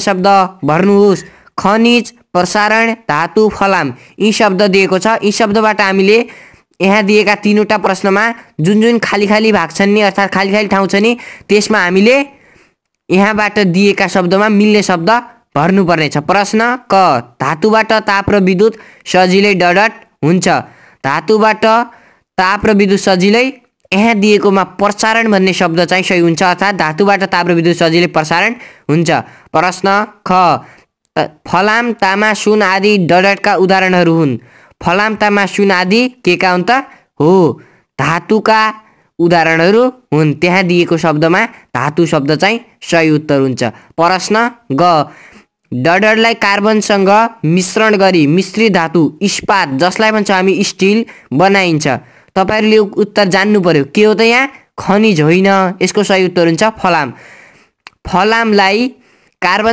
शब्द भर्नुहोस्। खनिज, प्रसारण, धातु, फलाम यी शब्द दिएको छ। यी शब्दबाट हामीले यहाँ दिएका तीनवटा प्रश्नमा जुन जुन खाली खाली भाग छन् नि अर्थात् खाली खाली ठाउँ छ नि त्यसमा हामीले यहाँबाट दिएका शब्दमा मिल्ने शब्द भर्नुपर्ने छ। प्रश्न क, धातुबाट ताप र विद्युत सजिलै डडट हुन्छ। धातुबाट ताप र विद्युत सजिलै, यहाँ दिएकोमा प्रसारण भन्ने शब्द चाहिँ सही हुन्छ अर्थात् धातुबाट ताप र विद्युत सजिलै प्रसारण हुन्छ। प्रश्न ख, फलाम, तामा, सुन आदि डडटका उदाहरणहरू हुन्। फलाम, तामा, सुन आदि के का हुन् त? हो, धातुका उदाहरणहरू हुन्। त्यहाँ दिएको शब्दमा धातु शब्द चाहिँ सही उत्तर हुन्छ। प्रश्न ग, डडरलाई कार्बनसँग मिश्रण गरी मिश्रित धातु इस्पात जसलाई भन्छ हामी स्टिल बनाइन्छ। तपाईहरुले उत्तर जान्नु पर्यो। के हो त यहाँ? खनिज होइन। यसको सही उत्तर हुन्छ फलाम। फलामलाई कार्बन